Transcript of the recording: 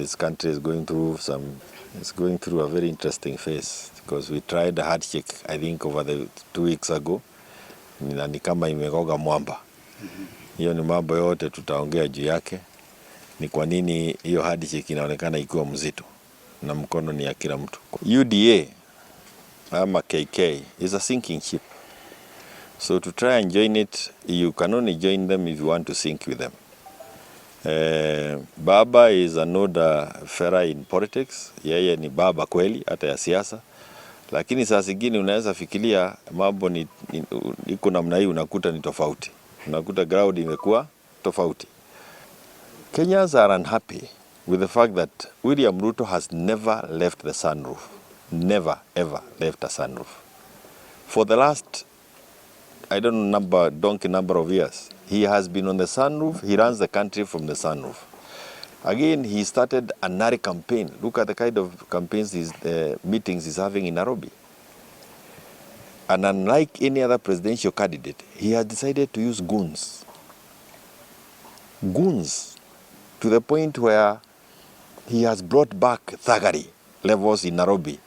This country is going through some, it's going through a very interesting phase because we tried a handshake, I think, over the 2 weeks ago, na ni kama imegonga mwamba. Hiyo ni mambo yote tutaongea juu yake, ni kwa nini hiyo handshake inaonekana ikiwa mzito na mkono ni ya kila mtu. UDA ama KK is a sinking ship. So to try and join it, you can only join them if you want to sink with them. Baba is an older fella in politics. Yeye ni baba kweli hata ya siasa, lakini saa zingine unaweza fikiria mambo ni iko namna hii, unakuta ni tofauti, unakuta ground imekuwa tofauti. Kenyans are unhappy with the fact that William Ruto has never left the sunroof, never ever left a sunroof. For the last, I don't know, number, donkey number of years, he has been on the sunroof. He runs the country from the sunroof. Again, he started a Nari campaign. Look at the kind of campaigns, he's, meetings he's having in Nairobi. And unlike any other presidential candidate, he has decided to use goons. Goons. To the point where he has brought back thuggery levels in Nairobi.